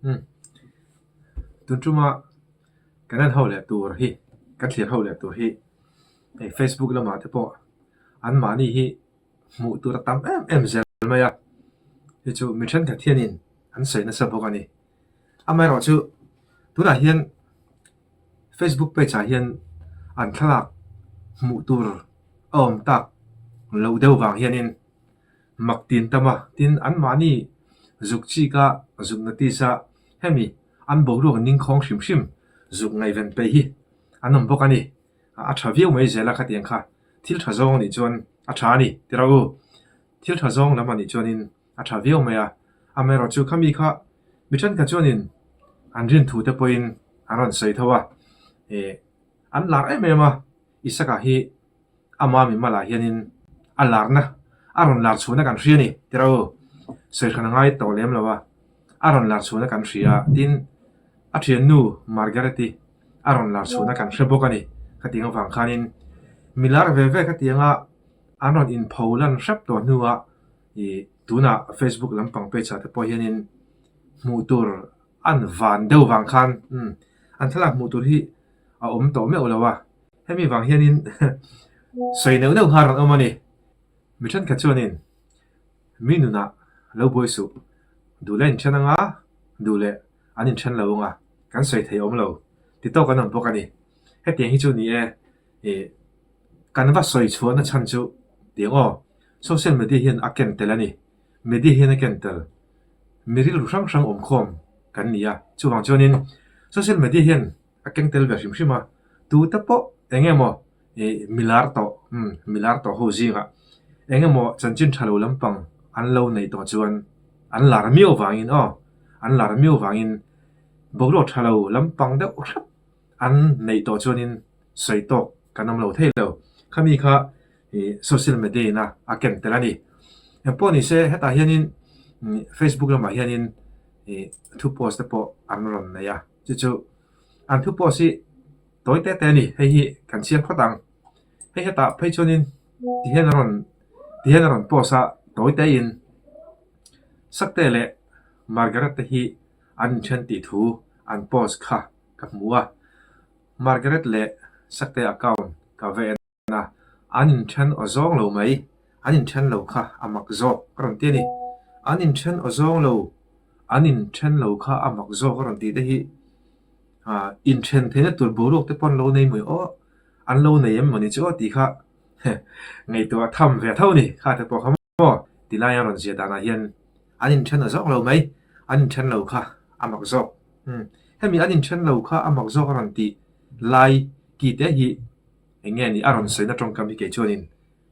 Umm tun tuma kan en ho leh tur hi kan thlir ho leh tur hi hei facebook lamah te pawh anmahni hi hmuh tur a tam em em zel mai a, hei chu mi thenkhat hianin an sawi nasa bawk a ni. Amaherawhchu tunah hian facebook page ah hian an thlalak hmuh tur a awm tak loh deuh vang hianin mak tin tam a, tin anmahni zuk chik a, zuk notice a, hemi an boruak ningkhawng hrim hrim zuk ngaihven peih hi an awm bawk a ni. A tha viau mai zel a khatiang kha thil tha zawng anih chuan a tha a ni ti rawh u. Thil tha zawng lam anih chuanin a tha viau mai a, amaherawhchu khami kha mi thenkhat chuanin an rin thu te pawhin an rawn sawi tho a, ih an lar em em a, Isaka hi ama mimalah hianin a larna a rawn lar chhuahna kan hria a ni ti rawh u, sawi hran a ngai tawh lem lo a, a rawn lar chhuahna kan hria a, tin a thiannu Margaret-i a rawn lar chhuahna kan hre bawk a ni khatiang avang khanin mi lar ve ve khatianga an rawn inpho lan hrep tawh hnuah ih tunah Facebook lampang page ah te pawh hianin hmuh tur an van deuh vang khan umm an thlalak hmuh tur hi a awm tawh meuh lo a, hemi vang hianin sawi neuh neuh kha a rawn awm a ni. Mi thenkhat chuanin mi nunah lo buai suh, duh leh a inthen anga duh leh an inthen lo anga kan sawi thei awm lo ti tawk an awm bawk a ni. Hetiang hi chu ni e ih kan va sawi chhuahna chhan chu tiang aw social media hian a ken tel a ni. Media hian a ken tel. Mi rilru hrang hrang awm khawm kan ni a, chuvang chuanin social media hian a keng tel ve hrim hrim a, tute pawh eng emaw ih mi lar tawh umm mi lar tawh ho zingah eng emaw chanchin tha lo lampang an lo neih tawh chuan an lar miau vangin aw an lar miau vangin boruak tha lo lampang deuh hrep an neih tawh chuanin sawi tawk kan awm lo thei lo. Khami kha ih social media in a a ken tel a ni. Engpawh ni se hetah hianin Facebook lamah hianin ih thu post te pawh an rawn nei a, chu chu an thu post hi tawi te te a ni, hei hi kan chhiar phawt ang. Hei hetah phei chuanin ti hian a rawn ti hian a rawn post a tawi te in Sakte leh Margaret te hi an inthen tih thu an post kha ka hmu a, Margaret leh Sakte account ka va en a, an inthen aw zawng lo mai, an inthen lo kha a mak zawk ka rawn ti a ni. An inthen aw zawng lo, an inthen lo kha a mak zawk a rawn tih te hi ah inthen theihna tur boruak te pawh an lo nei mai aw, an lo nei em mawni chu aw tih kha ngaihtuah tham ve tho a ni kha te pawh kha maw ti lai a rawn ziah danah hian an inthen aw zawk lo mai, an inthen lo kha a mak zawk. Umm hemi an inthen lo kha a mak zawk a rawn tih lai ki te hi Eng nge ni a rawn sawina tawngkam hi kei chuanin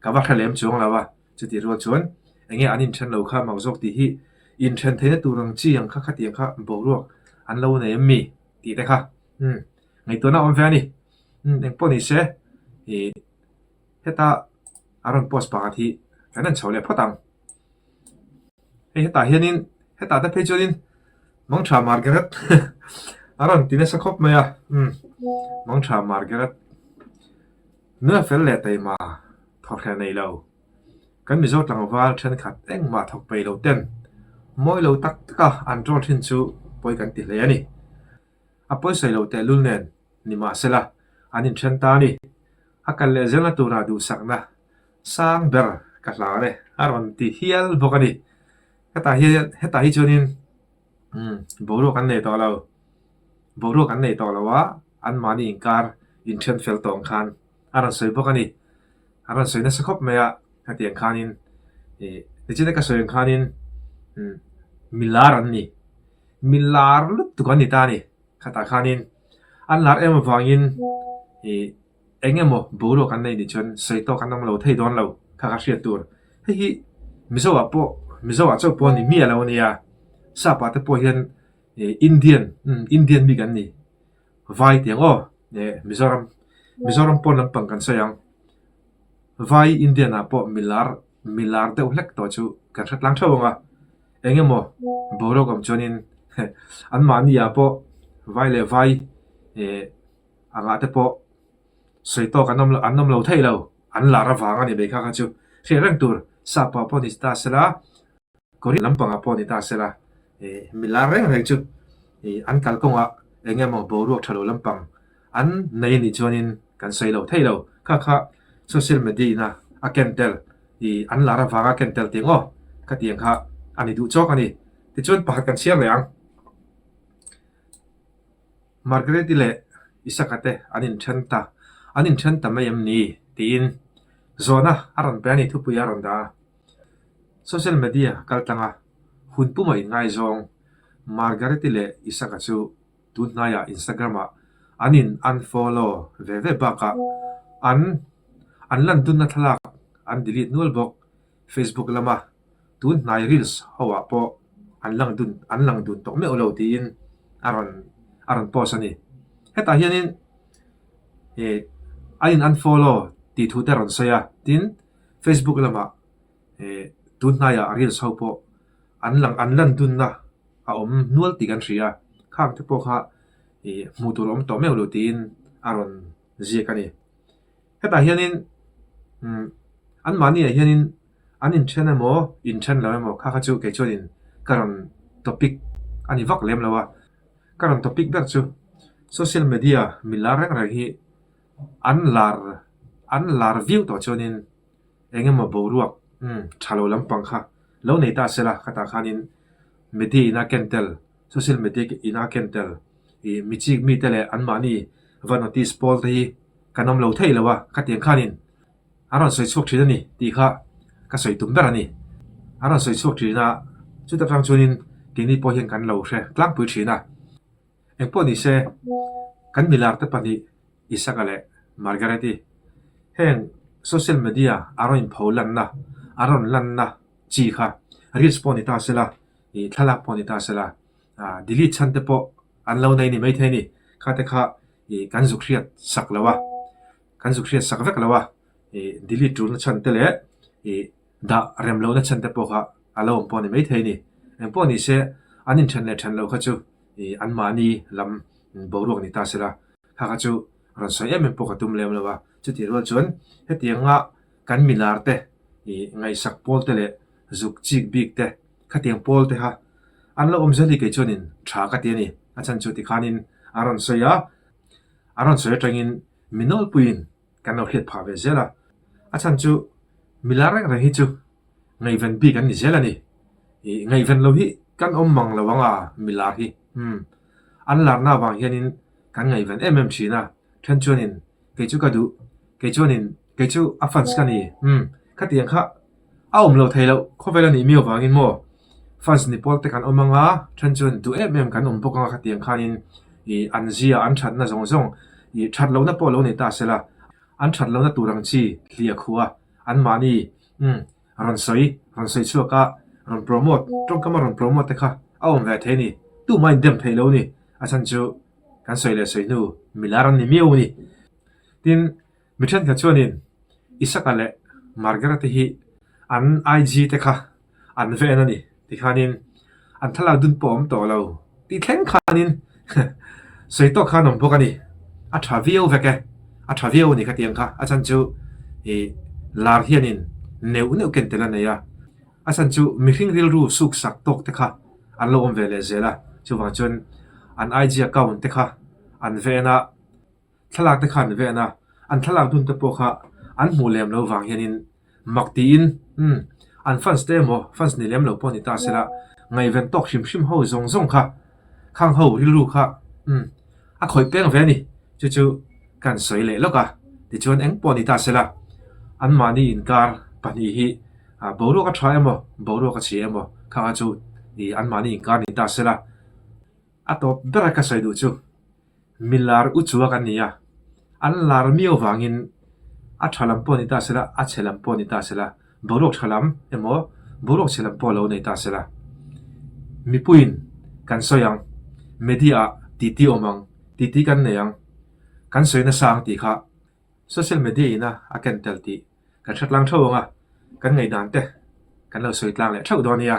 ka va hre lem chuang lo a, chutih rual chuan eng nge an inthen lo kha mak zawk tih hi inthen theihna tur ang chi ang kha khatiang kha boruak an lo nei em mi tih te kha umm ngaihtuahna awm ve a ni. Umm eng pawh ni se ih heta a rawn post pakhat hi kan rawn chho leh phawt ang. Hei hetah hianin hetah te phei chuanin Mangtha Margaret a rawn ti nasa khawp mai a, umm Mangtha Margaret nula fel leh taima thawkhreh nei lo kan Mizo tlangval thenkhat engmah thawk peih lo ten mawi lo tak tak a an troll thin chu pawi kan ti hle a ni. A pawisawi lo tehlul nen nimahsela an inthen ta a ni. A kal leh zelna turah duhsakna sang ber ka hlan e a rawn ti hial bawk a ni. Hetah hian hetah hi chuanin umm boruak an nei tawh lo, boruak an nei tawh lo a, anmahni inkar inthen fel tawh ang khan a rawn sawi bawk a ni. A rawn sawi nasa khawp mai a, hetiang khanin ih nichina ka sawi ang khanin umm mi lar an ni, mi lar lutuk an ni ta a ni. Khatah khanin an lar em avangin ih Eng emaw boruak an nei nih chuan sawi tawk an awm lo thei dawn lo kha ka hriat tur. Hei hi Mizo ah pawh Mizo ah chauh pawh a ni miah lo a nia. Sap ah te pawh hian ih Indian umm Indian mi kan ni. Vai tiang aw eh Mizoram Mizoram pawn lampang kan sawi ang. Vai Indian ah pawh milar milar deuh hlek tawh chu kan hre tlang theuh ang a. Eng emaw boruak awm chuanin anmahni ah pawh vai leh vai eh Angah te pawh sawi tawk an awm lo an awm lo thei lo, an lar avang a ni mai kha kha chu hriat reng tur sap pah pawh ni ta sela, Korean lampangah pawh ni ta sela ih mi lar reng reng chu. Ih an kalkawngah eng emaw boruak tha lo lampang an nei a nih chuanin kan sawi lo thei lo. Kha kha social media ina a ken tel ih an lar avanga ken tel tih ang aw khatiang kha a ni duh chawk a ni. Tichuan pakhat kan chhiar leh ang. Margaret-i leh Isaka te an inthen ta, an inthen ta mai em ni? tiin zawhna a rawn pe a ni thupui a rawn dah a. Social media kal tlang a, hun puma inngaizawng Margaret-i leh Isaka chu tun hnaiah Instagram-ah an in unfollow ve ve bakah an an lan dunna thlalak an delete nual bawk. Facebook lama tun hnai reels ho ah pawh an lang dun an lang dun tawh meuh lo tiin a rawn a rawn post a ni. Hetah hianin ih an in unfollow tih thu te a rawn sawi a, tin Facebook lamah ih tun hnaiah reels ho pawh an lang an lan dunna a awm nual tih kan hria a, khang te pawh kha ih hmuh tur a awm tawh meuh lo tiin a rawn ziak a ni. Hetah hianin umm anmahniah hianin an inthen emaw inthen lo emaw kha kha chu kei chuanin ka rawn topic a ni vak lem lo a, ka rawn topic ber chu social media mi lar reng reng hi an lar an lar viau tawh chuanin eng emaw boruak umm tha lo lampang kha lo nei ta se la khatah khanin media ina ken tel social media ina ken tel ih mi chik mite leh anmahni va notice pawl te hi kan awm lo thei lo a, khatiang khanin a rawn sawi chhuak thin a ni tih kha ka sawi tum ber a ni. A rawn sawi chhuak thin a, chuta tang chuanin keini pawh hian kan lo hre tlangpui thin a. Engpawh ni se, kan milar te pahnih Isaka leh Margaret-i heng social media a rawn inpho lanna, a rawn lanna chi kha reels pawh ni ta se la, ih thlalak pawh ni ta se la, ah delete chhan te pawh an lo nei ni maithei a ni. Kha te kha ih kan zuk hriat sak lo a, kan zuk hriat sak vek lo a, ih delete tulna chhan te leh ih dah rem lohna chhan te pawh kha a lo awm pawh a ni maithei a ni. Engpawh ni se an inthen leh then loh kha chu ih anmahni lam boruak ni ta se la, kha kha chu rawn sawi em em pawh ka tum lem lo a. Chutih rual chuan hetianga kan milar te ih ngaihsak pawl te leh zuk chik bik te khatiang pawl te kha an lo awm zel hi kei chuanin tha ka ti a ni. A chhan chu tikhanin a rawn sawi a, a rawn sawi atangin mi nawlpuiin kan lo hriat phah ve zel a. A chhan chu milar reng reng hi chu ngaihven bik an ni zel a ni. Ih ngaihven lo hi kan awm mang lo ang a milar hi. Umm an larna avang hianin kan ngaihven em em thin a, then chuanin Kei chu ka duh, kei chuanin kei chu a fans ka ni, umm khatiang kha a awm lo thei loh khawvel a nih miau vangin maw fans ni pawl te kan awm anga then chuan duh em em kan awm bawk anga khatiang khanin ih an zia an thatna zawng zawng ih that lohna pawh lo nei ta sela an that lohna tur ang chi hliah khuh a anmahni umm rawn sawi rawn sawi chhuak a rawn promote tawngkam a rawn promote te kha a awm ve thei a ni tumah indem theih lo a ni a chhan chu Kan sawi leh sawi hnu milar an ni miau a ni. Tin, mi thenkhat chuanin Isaka leh Margaret te hi an IG te kha an ven a ni tikhanin an thlalak dun pawh a awm tawh lo tih thleng khanin sawi tawk khan awm bawk a ni. A tha viau vek e, a tha viau a ni khatiang kha. A chhan chu ih lar hianin neuh neuh ken tel a nei a. A chhan chu mihring rilru suk sak tawk te kha an lo awm ve leh zel a, chuvang chuan an IG account te kha an ven a, thlalak te kha an ven a, an thlalak dun te pawh kha an hmuh lem lo vang hianin mak tiin umm an fans te emaw fans ni lem lo pawh ni ta sela ngaihven tawk hrim hrim ho zawng zawng kha khang ho rilru kha umm a khawih peng ve a ni chu chu kan sawi leh lawk a tichuan eng pawh ni ta sela anmahni inkar pahnih hi boruak a tha emaw boruak a chhia emaw khang a chu ih anmahni inkar ni ta sela a tawp ber a ka sawi duh chu Milar u chuak an ni a, an lar miau vangin a tha lam pawh ni ta sela, a chhe lam pawh ni ta sela, boruak tha lam emaw boruak chhe lam pawh lo nei ta sela. Mipuiin kan sawi ang, media ah titi awm ang, titi kan nei ang, kan sawi nasa ang tih kha social media ina a ken tel tih kan hre tlang theuh ang a, kan ngaihdan te kan lo sawi tlang leh theuh dawn nia.